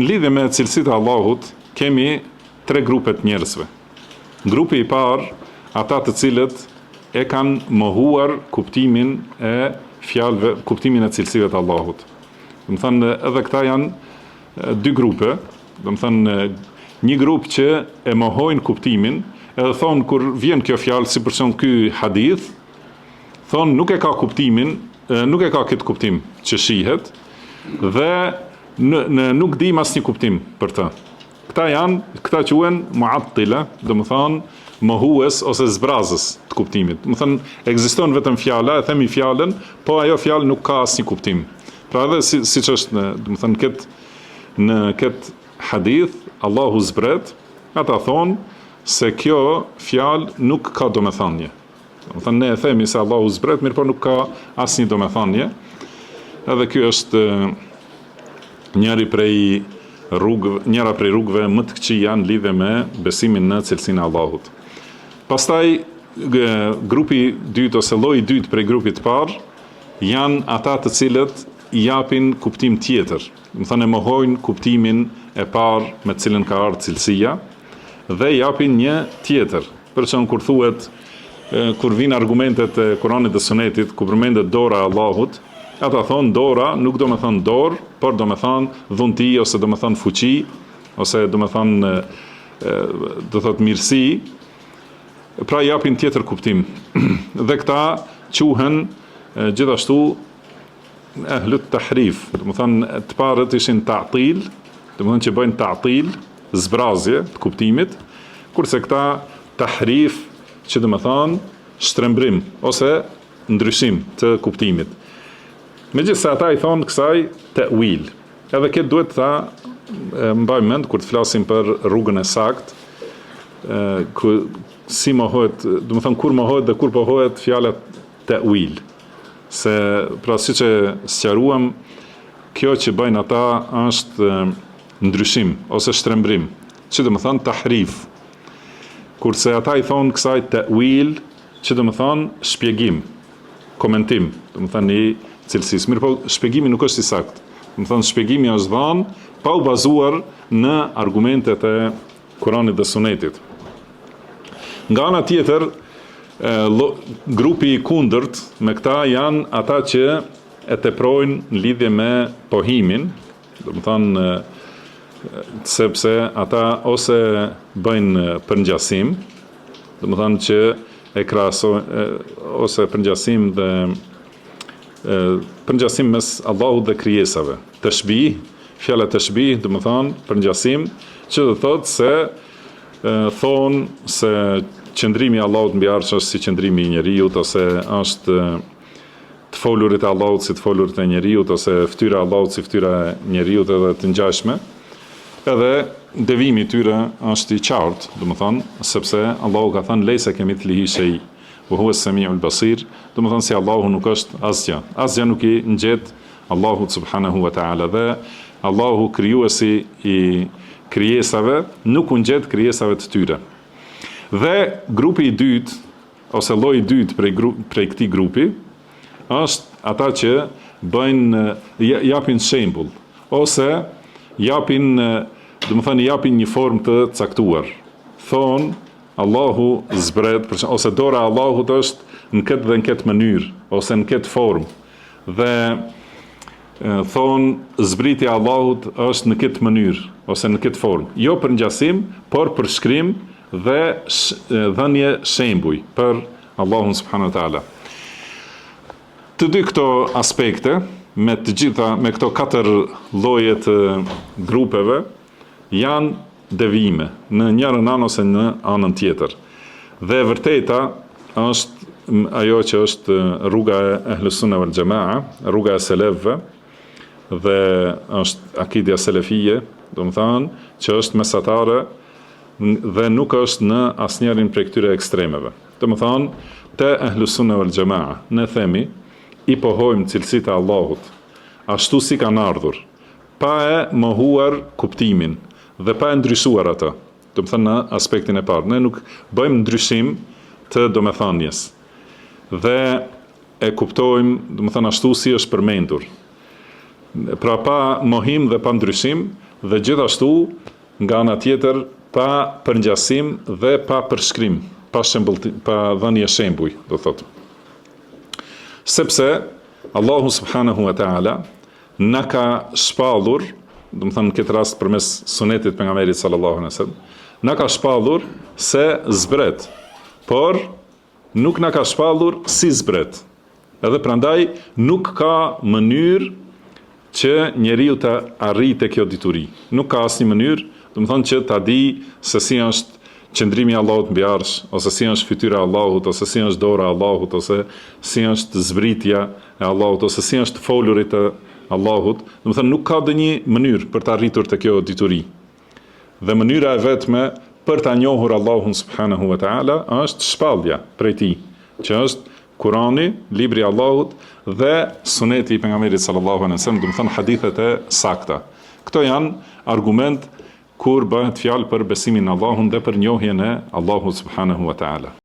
Në lidhje me cilësitë e Allahut, kemi tre grupe të njerëzve. Grupi i parë, ata të cilët e kanë mohuar kuptimin e fjalëve, kuptimin e cilësive të Allahut. Domethënë edhe këta janë dy grupe, domethënë një grup që e mohojnë kuptimin, edhe thonë kur vjen kjo fjalë, si për shembull ky hadith, thonë nuk e ka kuptimin, nuk e ka këtë kuptim që shihet dhe Në, në nuk dimë asnjë kuptim për të. Këta janë, këta quhen muattila, domethënë mohues ose zbrazës të kuptimit. Domethënë ekziston vetëm fjala, e themi fjalën, po ajo fjalë nuk ka asnjë kuptim. Pra edhe si, siç është në, domethënë kët në kët hadith Allahu zbret, ata thonë se kjo fjalë nuk ka domethënie. Domethënë ne e themi se Allahu zbret, mirëpo nuk ka asnjë domethënie. Edhe ky është njëri prej rrugëve, njëra prej rrugëve më të këqija në lidhje me besimin në cilësinë e Allahut. Pastaj grupi i dytë ose lloji i dytë prej grupit të parë janë ata të cilët i japin kuptim tjetër. Domethënë e mohojnë kuptimin e parë me të cilën ka ardhur cilësia dhe japin një tjetër. Për shembull kur thuhet kur vijnë argumentet e Kuranit dhe Sunetit, ku përmendet dora e Allahut, ata thonë dora nuk do me thënë dorë, por do me thënë dhunti ose do me thënë fuqi ose do me thënë do thotë mirësi. Pra japin tjetër kuptim. Dhe këta quhen gjithashtu Ehlut tahrif, domethënë të parët ishin ta'til, domethënë që bëjnë ta'til, zbrazje të kuptimit, kurse këta tahrif, që domethënë shtrembrim ose ndryshim të kuptimit. Megjithëse ata i thonë kësaj te'wil. Edhe këtë duhet ta mbajmë mend kur të flasim për rrugën e saktë, ku si mohohet, domethënë kur mohohet dhe kur pohohet fjala te'wil. Se, pra siç e sqaruam, kjo që bëjnë ata është ndryshim ose shtrembrim, që domethënë tahrif. Kurse ata i thonë kësaj te'wil, që domethënë shpjegim, komentim, domethënë i cilësisë. Mirëpo, shpjegimi nuk është i saktë. Domethënë shpjegimi është dhënë pa u bazuar në argumentet e Kuranit dhe Sunetit. Nga ana tjetër, grupi i kundërt me këta janë ata që e teprojnë në lidhje me pohimin, domethënë sepse ata ose bëjnë përngjasim, domethënë që e krahasojnë ose përngjasim dhe përngjasim mes Allahut dhe krijesave. Teshbih, fjala teshbih, domethënë përngjasim, që do të thotë se thonë se qëndrimi i Allahut mbi arsh është si qëndrimi i njeriut ose është të folurit e Allahut si të folurit e njeriut ose fytyra e Allahut si fytyra e njeriut edhe të ngjashme. Edhe devimi i tyre është i qartë, domethënë, sepse Allahu ka thënë lejse kemithlihi shej wa huwa semiul basir, domethënë si Allahu nuk është asgjë. Asgjë nuk i ngjet Allahut subhanahu wa taala dhe Allahu krijuesi i krijesave nuk u ngjet krijesave të tyre. Dhe grupi i dytë ose lloji i dytë prej grup, prej këtij grupi është ata që bëjnë japin shembull ose japin domethënë japin një formë të caktuar. Thonë Allahu zbret, ose dora e Allahut është në këtë dhe në këtë mënyrë, ose në këtë formë. Dhe thonë zbritja e Allahut është në këtë mënyrë ose në këtë formë. Jo përngjasim, por përshkrim dhe dhënie shembuj për Allahun subhanahu wa taala. Të dy këto aspekte me të gjitha me këto katër lloje të grupeve janë devijime në njërën anë ose në anën tjetër. Dhe e vërteta është ajo që është rruga e Ehlus Sunne wal Jamaa, rruga e selefëve dhe është akidja selefije, domethënë që është mesatare dhe nuk është në asnjërin prej këtyre ekstremeve. Domethënë te Ehlus Sunne wal Jamaa ne themi i pohojmë cilësitë e Allahut ashtu si kanë ardhur, pa e mohuar kuptimin dhe pa e ndryshuar atë, domethënë në aspektin e parë, ne nuk bëjmë ndryshim të domethënies dhe e kuptojmë, domethënë ashtu si është përmendur. Pra pa mohim dhe pa ndryshim, dhe gjithashtu nga ana tjetër pa përngjasim dhe pa përshkrim, pa shembull, pa dhënie shembuj, do thotë. Sepse Allahu subhanahu wa taala na ka shpallur, domethënë në këtë rast përmes sunetit pejgamberit sallallahu alaihi wasallam, na ka shpallur se zbret, por nuk na ka shpallur si zbret. Edhe prandaj nuk ka mënyrë që njeriu të arrijë te kjo dituri. Nuk ka asnjë mënyrë, domethënë që ta di se si është qëndrimi i Allahut mbi arsh, ose si është fytyra e Allahut, ose si është dora e Allahut, ose si është zbritja e Allahut, ose si është të folurit e Allahut. Domethënë nuk ka ndonjë mënyrë për të arritur te kjo dituri. Dhe mënyra e vetme për ta njohur Allahun subhanahu wa taala është shpallja prej tij, që është Kurani, libri i Allahut dhe suneti i pejgamberit sallallahu alejhi ve sellem, domethënë hadithet e sakta. Këto janë argument kur bëhet fjalë për besimin në Allahun dhe për njohjen e Allahut subhanahu wa taala.